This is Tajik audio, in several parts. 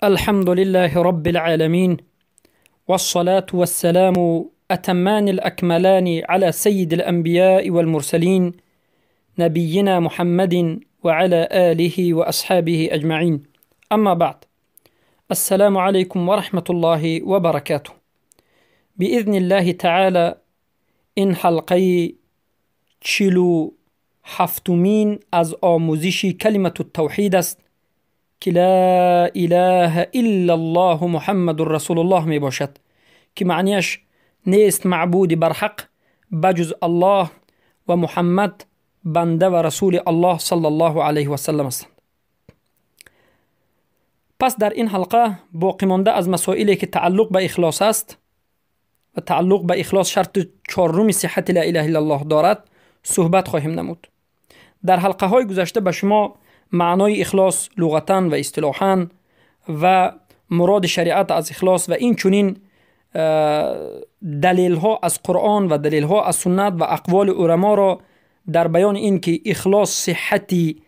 الحمد لله رب العالمين، والصلاة والسلام أتمان الأكملان على سيد الأنبياء والمرسلين، نبينا محمد وعلى آله وأصحابه أجمعين. أما بعد، السلام عليكم ورحمة الله وبركاته. بإذن الله تعالى این حلقه 47مین از آموزش کلمة التوحید است که لا اله الا الله محمد رسول الله می باشد، که معنیش نیست معبود برحق بجز الله و محمد بنده و رسول الله صلی الله علیه و سلم هستند. پس در این حلقه باقی مانده از مسائلی که تعلق به اخلاص است و تعلق به اخلاص شرط چهارم صحت لا اله الا الله دارد صحبت خواهیم نمود. در حلقه های گذشته به شما معنای اخلاص لغتاً و اصطلاحاً و مراد شریعت از اخلاص و این چنین دلیل ها از قرآن و دلیل ها از سنت و اقوال علما را در بیان این که اخلاص صحتی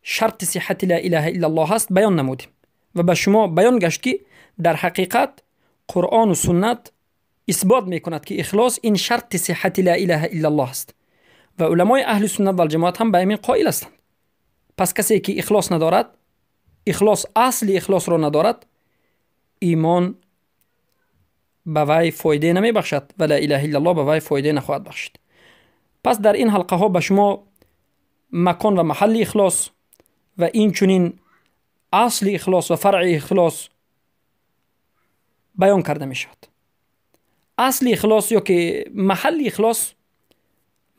شرط صحت لا اله الا الله است بیان نمودیم و به شما بیان گشت که در حقیقت قرآن و سنت اثبات میکند که اخلاص این شرط صحت لا اله الا الله است و علمای اهل سنت و الجماعت هم به این قائل هستند. پس کسی که اخلاص ندارد، اخلاص اصل اخلاص را ندارد، ایمان به وی فایده نمی بخشد و لا اله الا الله به وی فایده نخواهد بخشید. پس در این حلقه ها به شما مکان و محل اخلاص و این چنین اصل اخلاص و فرع اخلاص بیان کرده می شود. اصل اخلاص یا که محل اخلاص،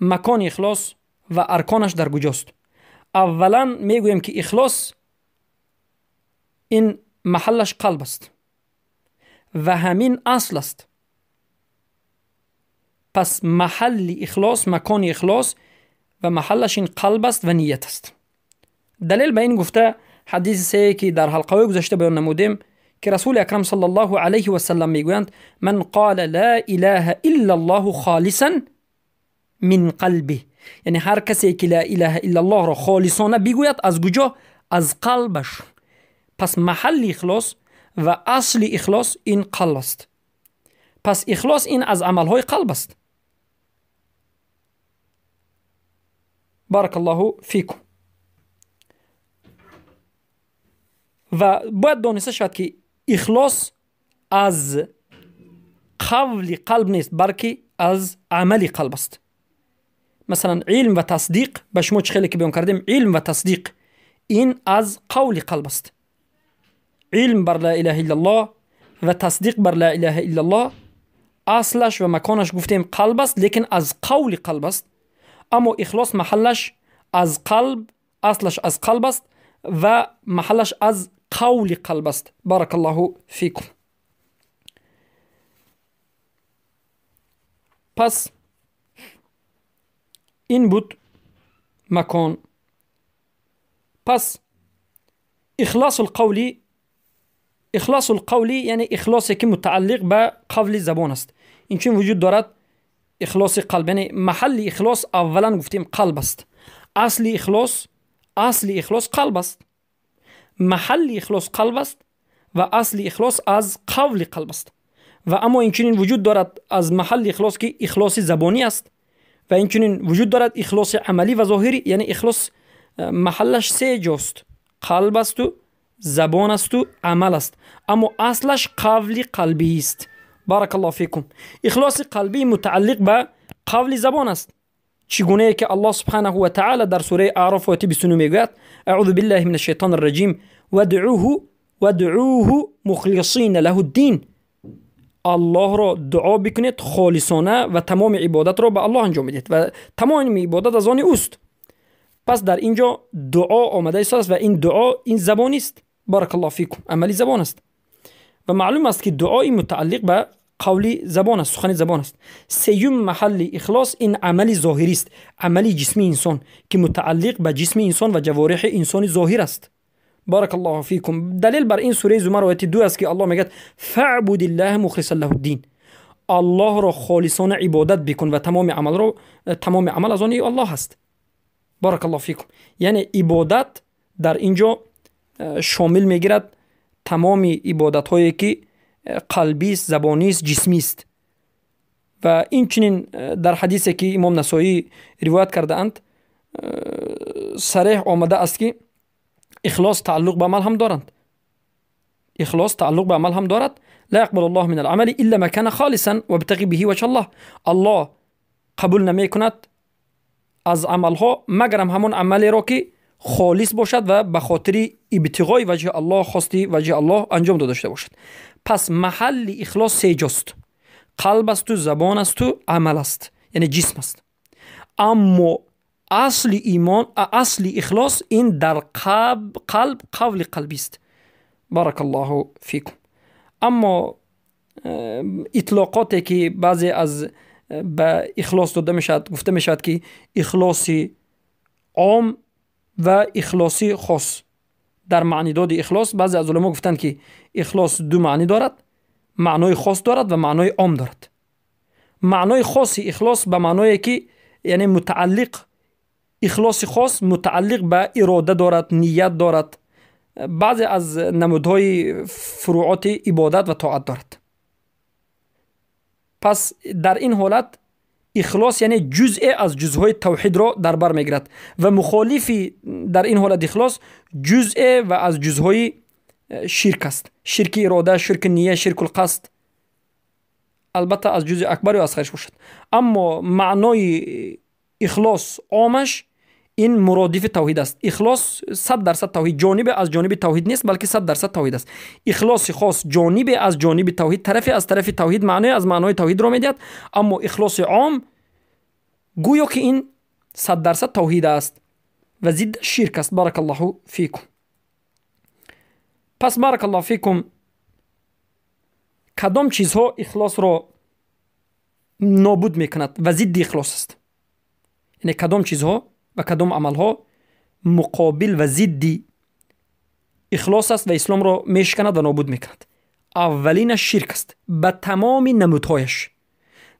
مکان اخلاص و ارکانش در کجاست؟ اولا میگویم که اخلاص این محلش قلب است و همین اصل است. پس محل اخلاص، مکان اخلاص و محلش این قلب است و نیت است. دلیل به این گفته حدیث سه که در حلقه گذشته بیان نمودیم که رسول اکرم صلی الله علیه و سلم میگویند من قال لا اله الا الله خالصا من قلبه، یعنی هر کسی که لا اله الا الله را خالصانه بگوید از کجا؟ از قلبش. پس محل اخلاص و اصل اخلاص این قلب است. پس اخلاص این از عملهای قلب است. بارک الله فیکم. و باید دانسته شود که اخلاص از قول قلب نیست، بلکه از عمل قلب است. مثلا علم و تصدیق به شما چه خیلی که بیان کردیم، علم و تصدیق این از قول قلب است. علم بر لا اله الا الله و تصدیق بر لا اله الا الله اصلش و مکانش گفتیم قلب است، لیکن از قول قلب است. اما اخلاص محلش از قلب، اصلش از قلب است و محلش از قول قلب است. بارک الله فیکم. پس این بود مکان. پس اخلاص القولی، اخلاص القولی یعنی اخلاصی که متعلق به قول زبان است. این چون وجود دارد اخلاص قلب، یعنی محل اخلاص اولا گفتیم قلب است. اصل اخلاص، اصل اخلاص قلب است. محل اخلاص قلب است و اصل اخلاص از قول قلب است. و اما این چنین وجود دارد از محل اخلاص که اخلاص زبانی است و این چنین وجود دارد اخلاص عملی و ظاهری، یعنی اخلاص محلش سه جاست: قلب است و زبان است و عمل است. اما اصلش قول قلبی است. بارک الله فیکم. اخلاص قلبی متعلق به قول زبان است. چگونه که الله سبحانه و تعالی در سوره اعراف آیه 29 میگوید اعوذ بالله من الشیطان الرجیم ودعوه مخلصین له الدین. الله را دعا بکنید خالصانه و تمام عبادت را به الله انجام بدید و تمام عبادت از آن اوست. پس در اینجا دعا آمده است و این دعا این زبانی است. بارک الله فیکم، عملی زبان است و معلوم است که دعای متعلق به قول زبان است، سخن زبان است. سیوم محل اخلاص این عمل ظاهری است، عمل جسمی انسان که متعلق به جسم انسان و جوارح انسان ظاهر است. بارک الله فیکم. دلیل بر این سوره زمر آیه 2 است که الله میگه فاعبد الله مخلصا له الدین. الله را خالصانه عبادت بکن و تمام عمل را، تمام عمل از آن الله است. بارک الله فیکم. یعنی عبادت در اینجا شامل میگیرد тамоми ибодатҳое ки қалбист, забонист, ҷисмист. Ва инчунин дар ҳадисе ки имом Насоӣ ривоят кардаанд, сареҳ омада аст ки ихлос тааллуқ ба амал ҳам доранд. Ихлос тааллуқ ба амал ҳам дорад. Ла яқбалу Аллоҳ мин ал-амали илла ма кана холисан вабтағи биҳи ваҷҳа Аллоҳ. Аллоҳ қабул намекунад аз амалҳо магарам ҳамон амалеро ки холис бошад ва ба хотири ибтиғои ваҷҳи Аллоҳ, хости ваҷҳи Аллоҳ анҷом дода шуда бошад. Пас маҳалли ихлос се ҷост: қалб асту, забон асту, амал аст, яъне ҷисм аст. Аммо асли имон, асли ихлос ин дар қалб, қавли қалбист. Баракаллоҳу фикум. Аммо итлоқоте ки баъзе аз ба ихлос дода мешавад, гуфта мешавад ки ихлоси ом ва ихлоси хос. Дар маънидоди ихлос баъзе аз уламо гуфтанд ки ихлос ду маънӣ дорад: маънои хос дорад ва маънои ом дорад. Маънои хоси ихлос ба маъное ки яъне мутааллиқ, ихлоси хос мутааллиқ ба ирода дорад, ният дорад, баъзе аз намудҳои фурӯоти ибодат ва тоат дорад. Пас дар ин ҳолат ихлос яъне ҷузъе аз ҷузъҳои тавҳидро дар бар мегирад ва мухолифи дар ин ҳолат ихлос ҷузъе ва аз ҷузъҳои ширк аст. Ширки ирода, ширки ния, ширкул қасд, албатта аз ҷузъи акбар ё асғариш бошад. Аммо маънои ихлос омаш ин муродифи тавҳид аст. Ихлос 100% тавҳид, ҷонибе аз ҷониби тавҳид нест, балки 100% тавҳид аст. Ихлоси хос ҷонибе аз ҷониби тавҳид, тарафе аз тарафи тавҳид, маъное аз маънои тавҳидро медиҳад. Аммо ихлоси ом гӯё ки ин 100% тавҳид аст ва зидд ширк аст. Баракаллоҳу фикум. Пас баракаллоҳу фикум, кадом чизҳо ихлосро нобуд мекунад ва зидди ихлос аст? Яъне кадом чизҳо ва кадом амалҳо муқобил ва зидди ихлос аст ва исломро мешиканад ва нобуд мекунад? Аввалинаш ширк аст ба тамоми намудҳояш,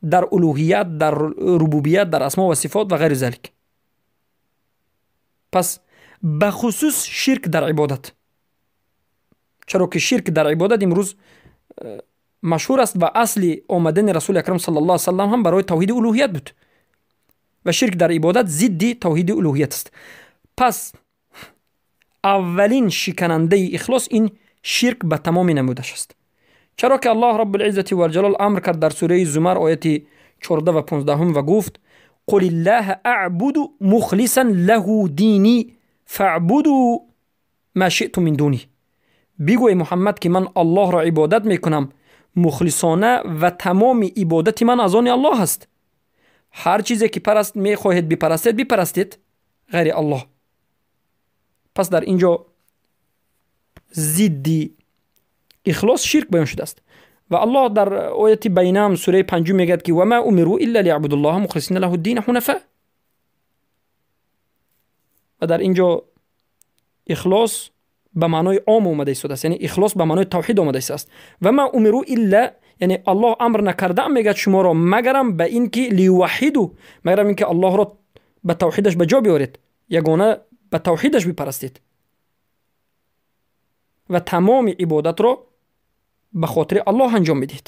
дар улӯҳият, дар рубубият, дар асмо ва сифот ва ғайри залик. Пас бахусус ширк дар ибодат, чаро ки ширк дар ибодат имрӯз машҳур аст ва асли омадани Расули Акрам саллаллоҳу алайҳи васаллам ҳам барои тавҳиди улӯҳият буд ва ширк дар ибодат зидди тавҳиди улӯҳият аст. Пас аввалин шиканандаи ихлос ин ширк ба тамоми намудаш аст. Чаро ки Аллоҳ Раббулиззати валҷалол амр кард дар сураи Зумар ояти 14 ва 15 ва гуфт: қул иллаҳа аъбуду мухлисан лаҳу дини фаъбуду ма шиътум мин дуни. Бигӯ эй Муҳаммад ки ман Аллоҳро ибодат мекунам мухлисона ва тамоми ибодати ман аз они Аллоҳ аст. Ҳар чизе ки параст мехоҳед бипарастед, бипарастед ғайри Аллоҳ. Пас дар ин ҷо зидди ихлос ширк баён шудааст. Ва Аллоҳ дар ояти байнам сураи панҷум мегӯяд ки вама умиру илла лиябудуллоҳа мухлисина лаҳу ддина ҳунафа. Ва дар ин ҷо ихлос ба маънои ом омада истодааст, яъне ихлос ба маънои тавҳид омада истодааст. Вама умиру илла, яъне Аллоҳ амр накардаам мегӯяд шуморо магарам ба ин ки лиюваҳиду, магарам ин ки Аллоҳро ба тавҳидаш ба ҷо биёред, ягона ба тавҳидаш бипарастед ва тамоми ибодатро ба хотири Аллоҳ анҷом бидиҳед.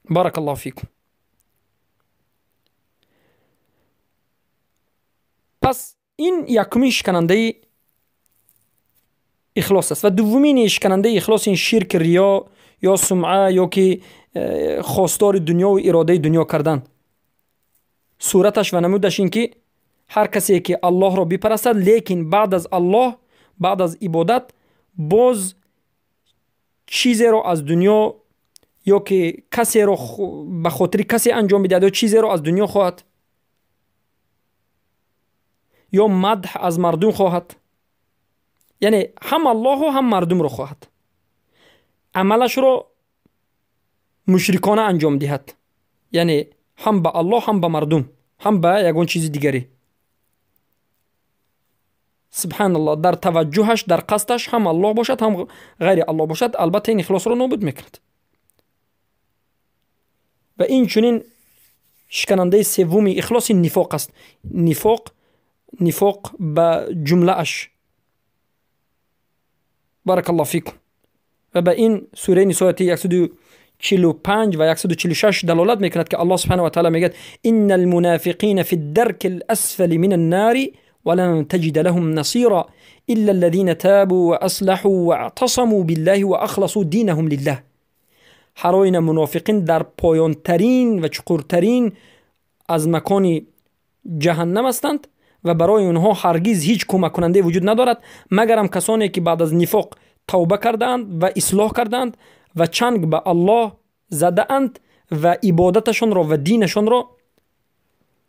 Баракаллоҳу фикум. Пас ин якумин шиканандаи ихлос аст. Ва дуввумини шиканандаи ихлос ин ширк, риё ё сумъа ё ки хостори дунё ва иродаи дунё кардан. Сураташ ва намудаш ин ки ҳар касе ки Аллоҳро бипарастад, лекин баъд аз Аллоҳ, баъд аз ибодат боз чизеро аз дунё ё ки касеро ба хотири касе анҷом бидиҳад ё чизеро аз дунё хоҳад ё мадҳ аз мардум хоҳад, яъне ҳам Аллоҳу ҳам мардумро хоҳад, амалашро мушрикона анҷом диҳад, яъне ҳам ба Аллоҳ ҳам ба мардум ҳам ба ягон чизи дигарӣ. Субҳаналлоҳ, дар таваҷҷӯҳаш, дар қасдаш ҳам Аллоҳ бошад ҳам ғайри Аллоҳ бошад, албатта ин ихлосро нобуд мекунад. Ва инчунин шиканандаи севуми ихлос ин нифоқ аст. Нифоқ ба ҷумлааш. Баракаллоҳу фикум. و به این سوره نساء آیه 145 و 146 دلالت میکند که الله سبحانه و تعالی میگه ان المنافقین فی الدرک الاسفل من النار ولن تجد لهم نصيرا الا الذين تابوا واصلحوا واعتصموا بالله واخلصوا دینهم لله. هر آینه منافقین در پایان ترین و چقورترین از مکان جهنم هستند و برای آنها هرگز هیچ کمک کننده وجود ندارد مگرم کسانی که بعد از نفاق توبه کردند و اصلاح کردند و چنگ به الله زده‌اند و عبادتشان را و دینشان را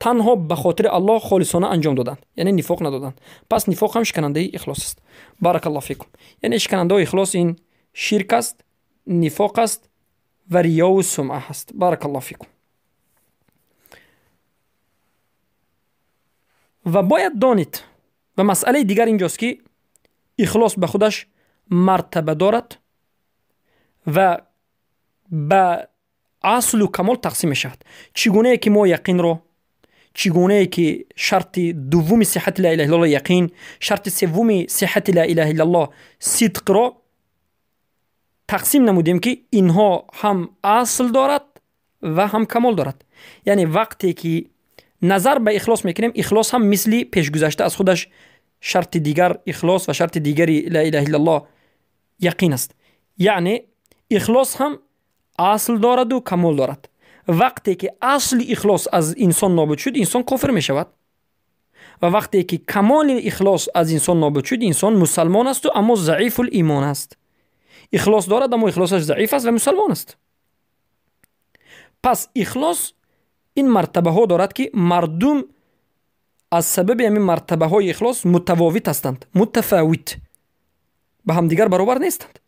تنها به خاطر الله خالصانه انجام دادند، یعنی نفاق ندادند. پس نفاق هم شکننده اخلاص است. بارک الله فیکم. یعنی شکننده اخلاص این شرک است، نفاق است و ریا و سمعه است. بارک الله فیکم. و باید دانید و مسئله دیگر اینجاست که اخلاص به خودش مرتبه دارد و به اصل و کمال تقسیم می شود. چگونه که ما یقین را، چگونه که شرط دوم صحت لا اله الا الله یقین، شرط سوم صحت لا اله الا الله صدق را تقسیم نمودیم که اینها هم اصل دارد و هم کمال دارد. یعنی وقتی که نظر به اخلاص میکنیم، اخلاص هم مثل پیش گذشته از خودش شرط دیگر اخلاص و شرط دیگری لا اله الا الله یقین است. یعنی اخلاص هم اصل دارد و کمال دارد. وقتی که اصل اخلاص از انسان نابود شد، انسان کافر می شود، و وقتی که کمال اخلاص از انسان نابود شد، انسان مسلمان است و اما ضعیف الایمان است. اخلاص دارد اما اخلاصش ضعیف است و مسلمان است. پس اخلاص این مرتبه ها دارد که مردم از سبب همین مرتبه های اخلاص متفاوت هستند، متفاوت، به همدیگر برابر نیستند.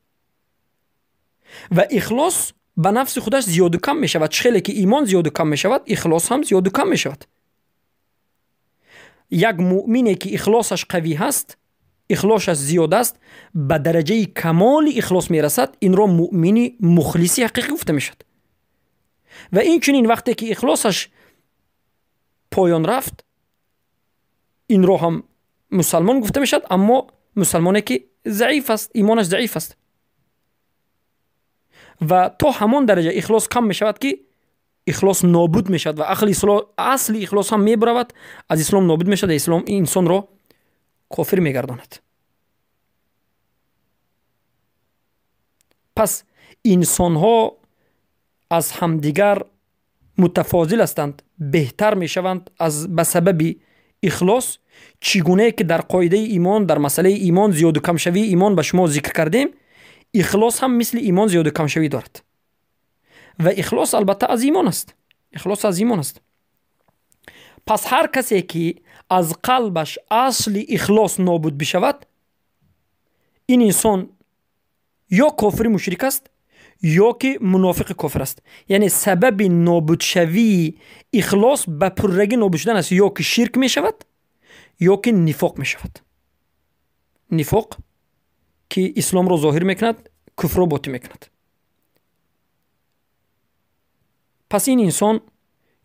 و اخلاص به نفس خودش زیاد و کم می شود. خیلی که ایمان زیاد و کم می شود، اخلاص هم زیاد و کم می شود. یک مؤمنی که اخلاصش قوی هست، اخلاصش زیاد است، به درجه کمال اخلاص می رسد، این را مؤمن مخلص حقیقی گفته می شود. و این چنین وقتی که اخلاصش پایان رفت، این را هم مسلمان گفته می شود، اما مسلمانی که ضعیف است، ایمانش ضعیف است. و تا همان درجه اخلاص کم می شود که اخلاص نابود می شود و اصل اخلاص هم می برود، از اسلام نابود می شود، اسلام انسان را کافر می گرداند. پس انسان ها از همدیگر متفاضل هستند، بهتر می شوند از به سبب اخلاص. چگونه که در قاعده ایمان، در مسئله ایمان زیاد و کم شوی ایمان به شما ذکر کردیم، اخلاص هم مثل ایمان زیاد و کم شوی دارد. و اخلاص البته از ایمان است، اخلاص از ایمان است. پس هر کسی که از قلبش اصل اخلاص نابود بشود، این انسان یا کافر مشرک است یا که منافق کافر است. یعنی سبب نابود شوی اخلاص به پررگی نابود شدن است، یا که شرک می شود یا که نفاق می شود. نفاق که اسلام را ظاهر میکند، کفر را باطن میکند. پس این انسان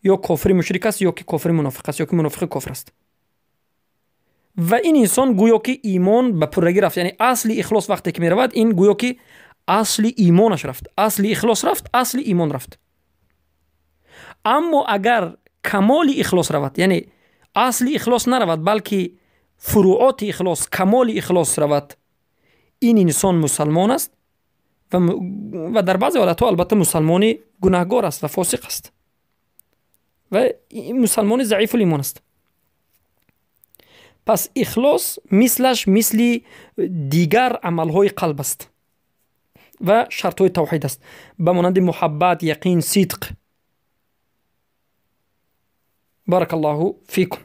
یا کافر مشرک است یا که کافر منافق است یا که منافق کافر است. و این انسان گویا که ایمان به پررگی رفت، یعنی اصل اخلاص وقتی که میرود، این گویا که اصل ایمانش رفت، اصل اخلاص رفت، اصل ایمان رفت. اما اگر کمال اخلاص رود، یعنی اصل اخلاص نرود بلکه فروعات اخلاص، کمال اخلاص رود، این انسان مسلمان است و در بعضی حالتها البته مسلمان گناهگار است و فاسق است و مسلمان ضعیف الایمان است. پس اخلاص مثلش مثل دیگر عملهای قلب است و شرطهای توحید است، به مانند محبت، یقین، صدق. بارک الله فیکم.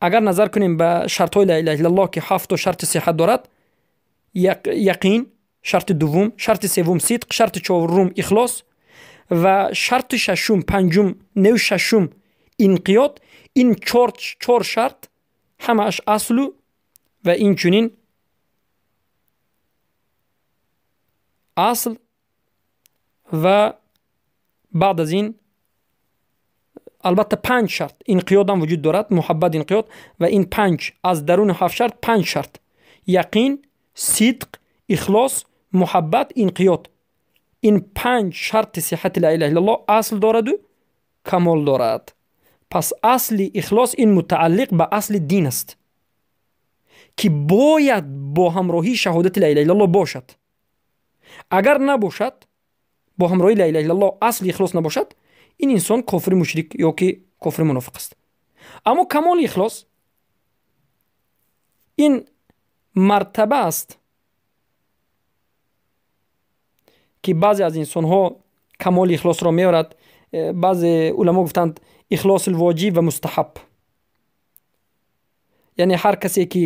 اگر نظر کنیم به شرطهای لا اله الا الله که 7 شرط صحت دارد، یقین شرط دوم، شرط سوم صدق، شرط چهارم اخلاص و شرط ششم، پنجم، نه ششم انقیاد. این چهار شرط همه‌اش اصل و این چنین اصل و بعد از این البته 5 شرط انقیاد هم وجود دارد، محبت، انقیاد، و این 5 از درون 7 شرط 5 شرط: یقین، صدق، ихлос, муҳаббат, инқиёд. Ин панҷ шарти сиҳати ла илаҳа иллаллоҳ асл дораду камол дорад. Пас асли ихлос ин мутааллиқ ба асли дин аст, ки бояд бо ҳамроҳии шаҳодати ла илаҳа иллаллоҳ бошад. Агар набошад, бо ҳамроҳии ла илаҳа иллаллоҳ асли ихлос набошад, ин инсон кофири мушрик ё ки кофири мунофиқ аст. Аммо камоли ихлос ин мартаба аст, ки баъзе аз инсонҳо камоли ихлосро меорад. Баъзе уламо гуфтанд ихлоси воҷиб ва мустаҳаб, яъне ҳар касе ки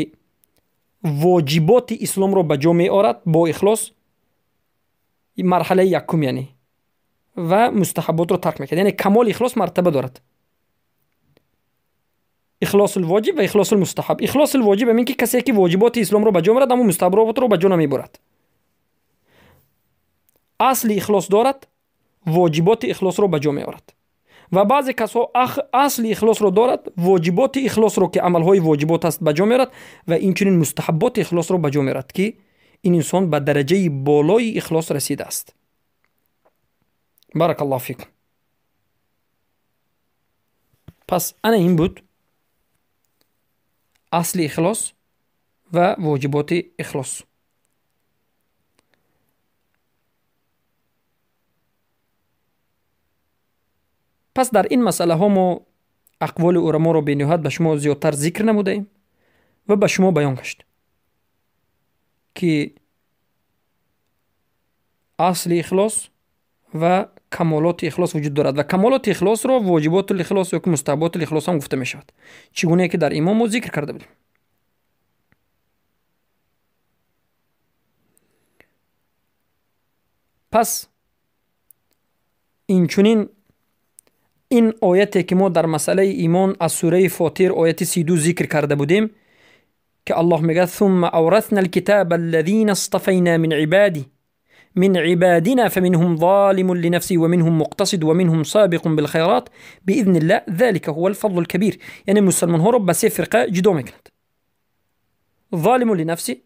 воҷиботи исломро ба ҷо меорад бо ихлос, марҳалаи якум яъне, ва мустаҳаботро тарк мекунад. Яъне камоли ихлос мартаба дорад: ихлоси воҷиб ва ихлоси мустаҳаб. Ихлоси воҷиб ҳамин ки касе ки воҷиботи исломро ба ҷо меорад, аммо мустаҳаботро ба ҷо намебурад. Асли ихлос дорад, воҷиботи ихлосро ба ҷо меорад. Ва баъзе касҳо асли ихлосро дорад, воҷиботи ихлосро, ки амалҳои воҷибот аст, ба ҷо меорад ва инчунин мустаҳаботи ихлосро ба ҷо меорад, ки ин инсон ба дараҷаи болои ихлос расидааст. Баракаллоҳу фикум. Пас ана ин буд асли ихлос ва воҷиботи ихлос. Пас дар ин масъалаҳо мо ақволи уламоро бениҳоят ба шумо зиёдтар зикр намудаем ва ба шумо баён гашт, ки асли ихлос ва камолоти ихлос вуҷуд дорад ва камолоти ихлосро воҷиботул ихлос ё ки мустаҳаботул ихлос ҳам гуфта мешавад, чӣ гунае ки дар имом мо зикр карда будем. Пас инчунин ин ояте ки мо дар масъалаи имон аз сураи Фотир ояти 32 зикр карда будем, ки Аллоҳ мегӯяд: ثم أورثنا الكتاب الذين اصطفينا من عبادنا فمنهم ظالم لنفسه ومنهم مقتصد ومنهم سابق بالخيرات بإذن الله ذلك هو الفضل الكبير. یعنی مسلمانها رو به سه فرقه جدا میکند: ظالم لنفسه،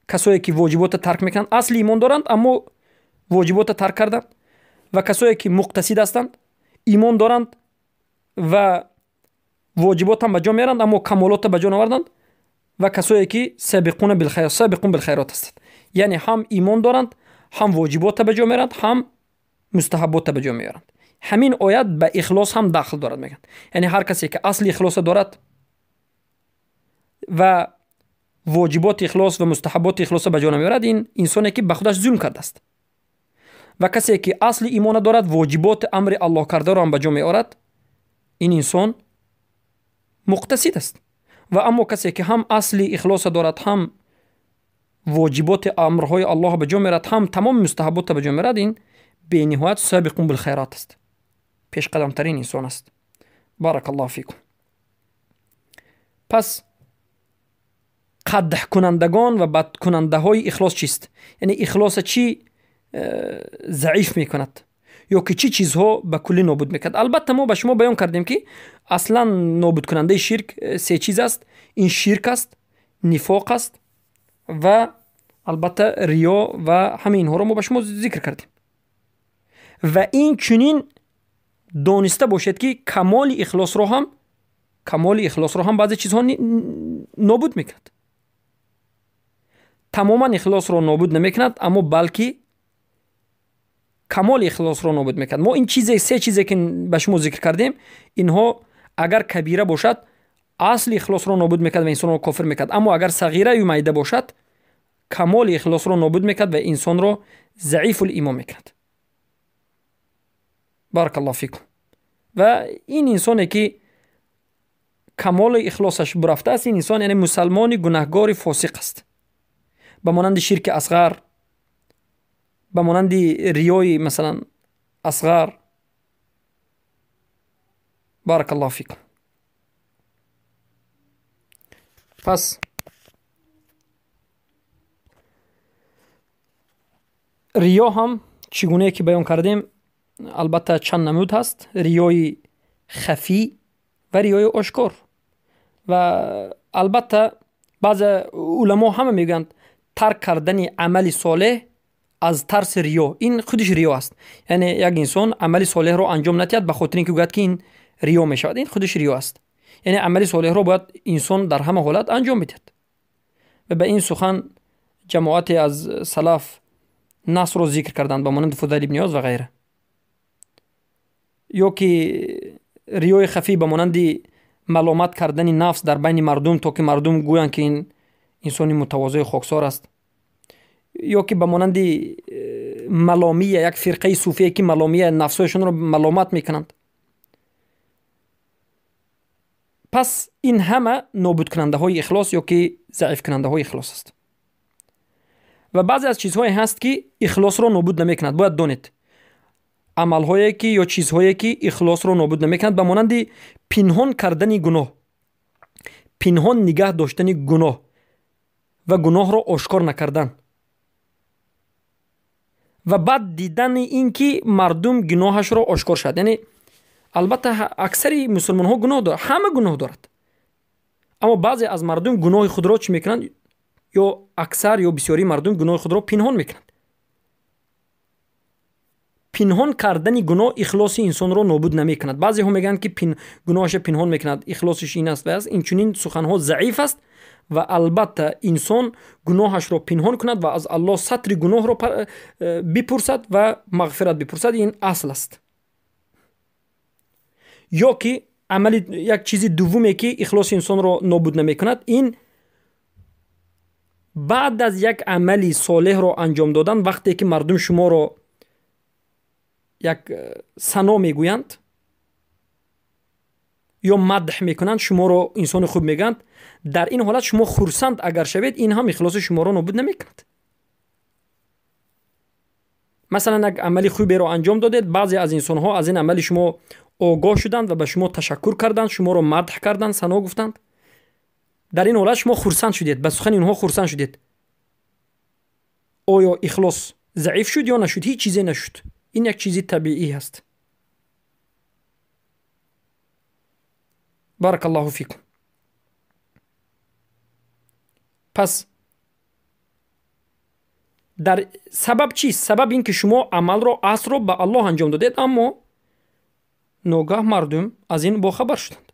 کسایی که واجبات ترک میکنند، اصل ایمان دارند اما واجبات ترک کردند، و کسایی که مقتصد هستند، ایمان دارند و واجبات هم به جا میارند اما کمالات به جا نآوردند، و کسایی که سابقون بالخیر، سابقون بالخیرات هستند، یعنی هم ایمان دارند، هم واجبات به جا میارند، هم مستحبات به جا میارند. همین آیت به اخلاص هم داخل دارد میگن. یعنی هر کسی که اصل اخلاص دارد و واجبات اخلاص و مستحبات اخلاص به جا نمیارد، این انسانی که به خودش ظلم کرده است. و کسی که اصل ایمان دارد، واجبات امر الله کرده را هم به جا میارد، این انسان مقتصد است. و اما کسی که هم اصل اخلاص دارد، هم واجبات امرهای الله به جا میارد، هم تمام مستحبات به جا میارد، این بینهایت سابقون بالخیرات است، پیش قدم ترین انسان است. بارک الله فیکم. پس قدح کنندگان و بد کننده های اخلاص چیست؟ یعنی اخلاص چی ضعیف میکند یا که چی چیزها به کلی نابود میکند؟ البته ما به شما بیان کردیم که اصلا نابود کننده شرک سه چیز است: این شرک است، نفاق است و البته ریا، و همه اینها رو ما به شما ذکر کردیم. و این چنین دانسته باشد که کمال اخلاص رو هم بعضی چیزها نابود میکند. تماما اخلاص رو نابود نمیکند، اما بلکه کمال اخلاص رو نابود میکند. ما این چیزی، سه چیزی که به شما ذکر کردیم، اینها اگر کبیره باشد اصل اخلاص رو نابود میکند و انسان رو کافر میکند، اما اگر صغیره و میده باشد کمال اخلاص رو نابود میکند و انسان رو ضعیف الایمان میکند. بارک الله فیکم. و این انسانی که کمال اخلاصش برفته است، این انسان یعنی مسلمان گناهگار فاسق است، به مانند شرک اصغر، به مانند ریای مثلا اصغر. بارک الله فیکم. پس ریا هم چگونه که بیان کردیم البته چند نمود هست: ریای خفی و ریای آشکار. و البته بعض علما همه میگند тарк кардани амали солеҳ аз тарси риё, ин худиш риё аст. Яъне як инсон амали солеҳро анҷом надиҳад ба хотири ин ки гӯяд ки ин риё мешавад, ин худиш риё аст. Яъне амали солеҳро бояд инсон дар ҳама ҳолат анҷом бидиҳад. Ва ба ин сухан ҷамоате аз салаф насро зикр карданд, ба монанди Фузайл ибни Иёз ва ғайра. Ё ки риёи хафӣ ба монанди маломат кардани нафс дар байни мардум, то ки мардум гӯянд ки ин инсони мутавозеи хоксор аст. Ё ки ба монанди маломия, як фирқаи суфие ки маломия нафсҳояшонро маломат мекунанд. Пас ин ҳама нобудкунандаҳои ихлос ё ки заифкунандаҳои ихлос аст. Ва баъзе аз чизҳое ҳаст ки ихлосро нобуд намекунад. Бояд донед амалҳое ки ё чизҳое ки ихлосро нобуд намекунад, ба монанди пинҳон кардани гуноҳ, пинҳон нигаҳ доштани гуноҳ ва гуноҳро ошкор накардан ва баъд дидани ин ки мардум гуноҳашро ошкор шавад. Яъне албатта аксари мусулмонҳо гуноҳ дорад, ҳама гуноҳ дорад, аммо баъзе аз мардум гуноҳи худро чӣ мекунанд? Ё аксар ё бисёрии мардум гуноҳи худро пинҳон мекунанд. Пинҳон кардани гуноҳ ихлоси инсонро нобуд намекунад. Баъзеҳо мегӯянд ки гуноҳаша пинҳон мекунад, ихлосиш ин аст ва аст. Инчунин суханҳо заиф аст ва албатта инсон гуноҳашро пинҳон кунад ва аз Аллоҳ сатри гуноҳро бипурсад ва мағфират бипурсад, ин асл аст. Ё ки амали як чизи дуввуме ки ихлоси инсонро нобуд намекунад, ин баъд аз як амали солеҳро анҷом додан, вақте ки мардум шуморо як сано мегӯянд ё мадҳ мекунанд, шуморо инсони хуб мегӯянд, дар ин ҳолат шумо хурсанд агар шавед, ин ҳам ихлоси шуморо нобуд намекунад. Масалан як амали хуберо анҷом додед, баъзе аз инсонҳо аз ин амали шумо огоҳ шуданд ва ба шумо ташаккур карданд, шуморо мадҳ карданд, сано гуфтанд. Дар ин ҳолат шумо хурсанд шудед, ба сухани онҳо хурсанд шудед. Оё ихлос заиф шуд ё нашуд? Ҳеҷ чизе нашуд. Ин як чизи табиӣ ҳаст. Баракаллоҳу фикум. Пас дар сабаб чист? Сабаб ин ки шумо амалро, асрро ба Аллоҳ анҷом додед, аммо ногаҳ мардум аз ин бохабар шуданд.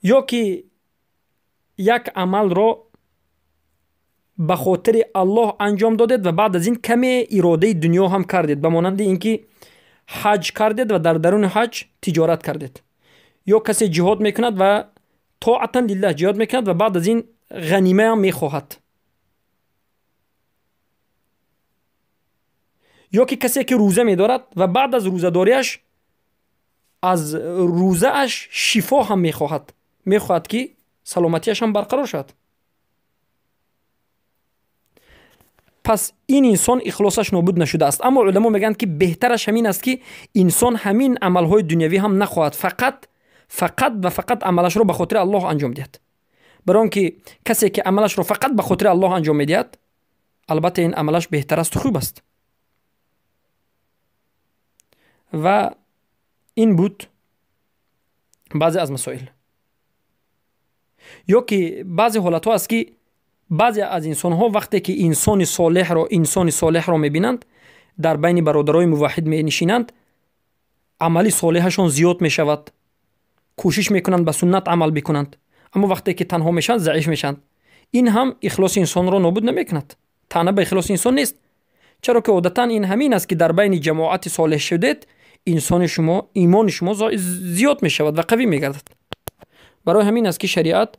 Ё ки як амалро ба хотири Аллоҳ анҷом додед ва баъд аз ин каме иродаи дунё ҳам кардед, ба монанди ин ки ҳаҷ кардед ва дар даруни ҳаҷ тиҷорат кардед. Ё касе ҷиҳод мекунад ва тоатан лиллаҳ ҷиҳод мекунад ва баъд аз ин ғанимаам мехоҳад. Ё ки касе ки рӯза медорад ва баъд аз рӯзадориаш аз рӯзааш шифо ҳам мехоҳад, мехоҳад ки саломатиаш ҳам барқарор шавад. Пас ин инсон ихлосаш нобуд нашудааст. Аммо уламо мегӯянд ки беҳтараш ҳамин аст ки инсон ҳамин амалҳои дунявӣ ҳам нахоҳад, фақат фақат ва фақат амалашро ба хотири Аллоҳ анҷом диҳад. Барои он ки касе ки амалашро фақат ба хотири Аллоҳ анҷом медиҳад, албатта ин амалаш беҳтар асту хуб аст. Ва ин буд баъзе аз масоил. Ё ки баъзе ҳолатҳо аст ки баъзе аз инсонҳо вақте ки инсони солеҳро мебинанд, дар байни бародарои муваҳҳид менишинанд, амали солеҳашон зиёд мешавад, кӯшиш мекунанд ба суннат амал бикунанд, аммо вақте ки танҳо мешаванд заиф мешаванд. Ин ҳам ихлоси инсонро нобуд намекунад, таъна ба ихлоси инсон нест. Чаро ки одатан ин ҳамин аст ки дар байни ҷамоати солеҳ шудед, инсони шумо, имони шумо зиёд мешавад ва қавӣ мегардад. Барои ҳамин аст ки шариат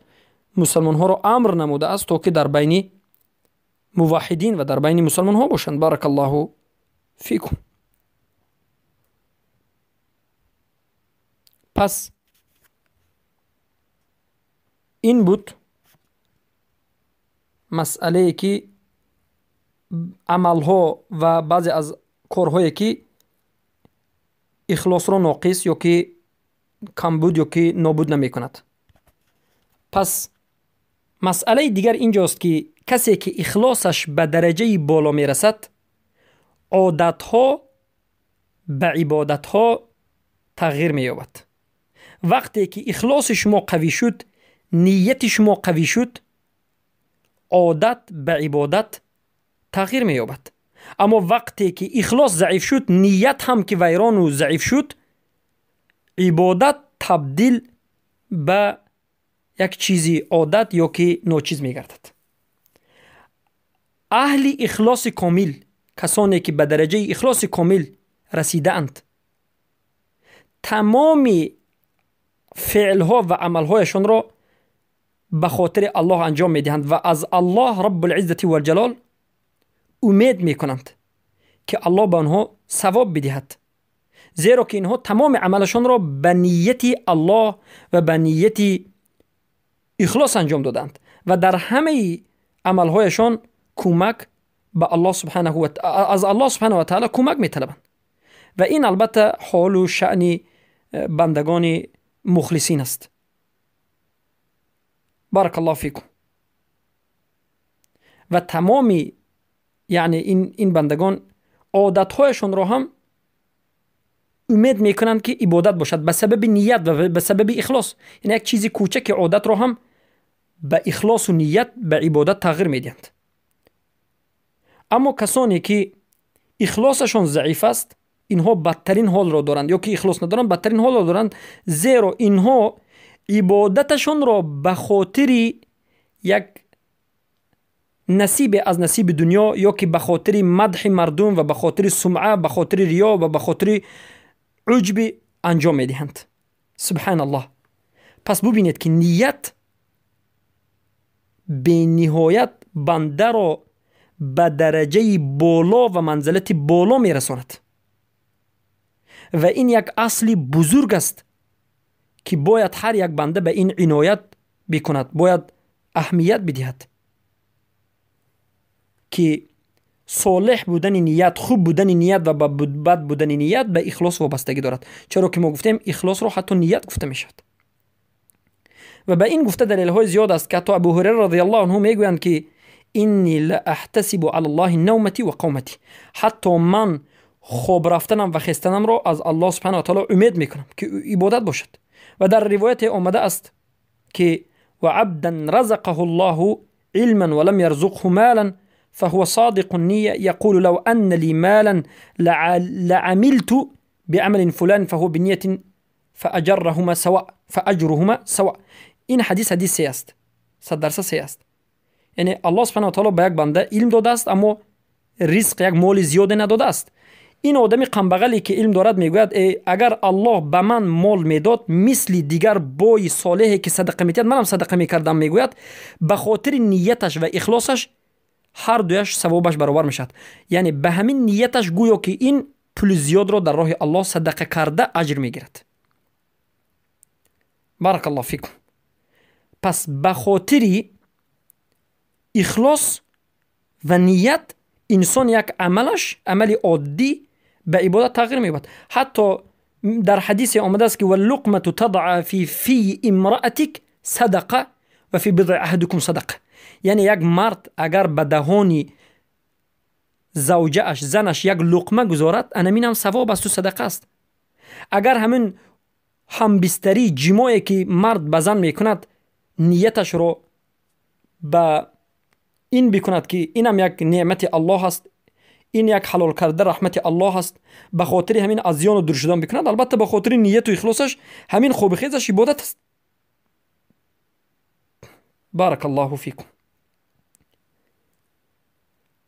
мусалмонҳоро амр намудааст то ки дар байни муваҳҳидин ва дар байни мусалмонҳо бошанд. Баракаллоҳу фикум. Пас ин буд масъалае ки амалҳо ва баъзе аз корҳое ки ихлосро ноқис ё ки камбуд ё ки нобуд намекунад. Пас масъалаи дигар инҷост ки касе ки ихлосаш ба дараҷаи боло мерасад, одатҳо ба ибодатҳо тағйир меёбад. Вақте ки ихлоси шумо қавӣ шуд, нияти шумо қавӣ шуд, одат ба ибодат тағйир меёбад. Аммо вақте ки ихлос заиф шуд, ният ҳам ки вайрону заиф шуд, ибодат табдил ба як чизи одат ё ки ночиз мегардад. Аҳли ихлоси комил, касоне ки ба дараҷаи ихлоси комил расидаанд, тамоми феълҳо ва амалҳояшонро ба хотири Аллоҳ анҷом медиҳанд ва аз Аллоҳ Раббулиззати валҷалол умед мекунанд, ки Аллоҳ ба онҳо савоб бидиҳад, зеро ки инҳо тамоми амалашонро ба нияти Аллоҳ ва ба нияти ихлос анҷом доданд ва дар ҳамаи амалҳояшон кӯмак ба Аллоҳ субҳанаҳу ва аз Аллоҳ субҳанаҳу ва таъала кӯмак металабанд. Ва ин албатта ҳолу шаъни бандагони мухлисин аст. Баракаллоҳу фикум. Ва тамоми яъне ин бандагон одатҳояшонро ҳам умед мекунанд, ки ибодат бошад ба сабаби ният ва ба сабаби ихлос. Яъне як чизи кӯчаки одатро ҳам ба ихлосу ният ба ибодат тағйир медиҳанд. Аммо касоне ки ихлосашон заиф аст, инҳо бадтарин ҳолро доранд, ё ки ихлос надоранд, бадтарин ҳолро доранд, зеро инҳо ибодаташонро ба хотири як насибе аз насиби дунё ё ки ба хотири мадҳи мардум ва ба хотири сумъа, ба хотири риё ва ба хотири уҷби анҷом медиҳанд. Субҳаналлоҳ. Пас бубинед, ки ният бениҳоят бандаро ба дараҷаи боло ва манзилати боло мерасонад ва ин як асли бузург аст, ки бояд ҳар як банда ба ин иноят бикунад, бояд аҳамият бидиҳад, ки солеҳ будани ният, хуб будани ният ва бад будани ният ба ихлос вобастагӣ дорад. Чаро ки мо гуфтем, ихлосро ҳатто ният гуфта мешавад. Ва ба ин гуфта далелҳои зиёд аст, ки ҳатто Абу Ҳурайра радиаллоҳу анҳу мегӯянд, ки инни ла аҳтасибу ала Аллоҳи навмати ва қавмати, ҳатто ман хоб рафтанам ва хестанамро аз Аллоҳ субҳанаҳу ва таъала умед мекунам, ки ибодат бошад. Ва дар ривояте омада аст, ки ва абдан разақаҳу Аллоҳу илман ва лам ярзуқҳу малан فهو صادق النية يقول لو أن لي مالا لعملت بعمل فلان فهو بنية فأجرهما سواء فأجرهما سواء. این حدیث حدیث سه است، 100% سه است. یعنی الله سبحانه و تعالی به یک بنده علم داده است، اما رزق یک مال زیاده نداده است. این آدمی قنبغلی که علم دارد میگوید اگر الله به من مال میداد، مثل دیگر بای صالحی که صدقه میداد منم صدقه میکردم. میگوید به خاطر نیتش و اخلاصش هر دویش ثوابش برابر میشد. یعنی به همین نیتش گویا که این پول زیاد را در راه الله صدقه کرده اجر میگیرد. بارک الله فیکم. پس به خاطر اخلاص و نیت انسان یک عملش، عمل عادی، به عبادت تغییر مییابد. حتی در حدیث آمده است که واللقمة تضع فی امرأتك صدقه و فی بضع احدکم صدقه. یعنی یک مرد اگر به دهانی زوجه‌اش، زنش، یک لقمه گذارد، انمین هم ثواب است و صدقه است. اگر همین همبستری، جماعی که مرد به زن میکند، نیتش رو به این بکند که اینم یک نعمت الله است، این یک حلال کرده رحمت الله است، به خاطر همین از زیان و دور شدن بکند، البته به خاطر نیت و اخلاصش همین خوب خیزش عبادت است. بارک الله فیکم.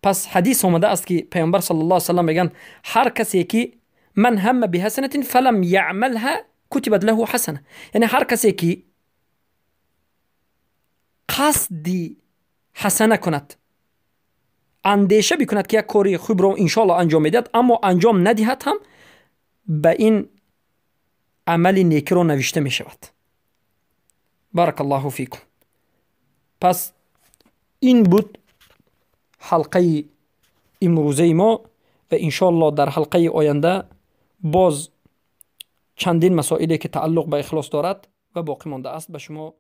پس حدیث آمده است که پیامبر صلی الله علیه و سلم میگن هر کسی که من هم بحسنة فلم یعملها کتبت له حسنه. یعنی هر کسی که قصدی حسنه کند، اندیشه بکند که یک کاری خوب رو انشالله انجام میدهد، اما انجام ندهد، هم به این عمل نیکی رو نوشته می شود. بارک الله فیکم. پس این بود حلقه امروزه ما و انشالله در حلقه آینده باز چندین مسائلی که تعلق به اخلاص دارد و باقی مانده است به شما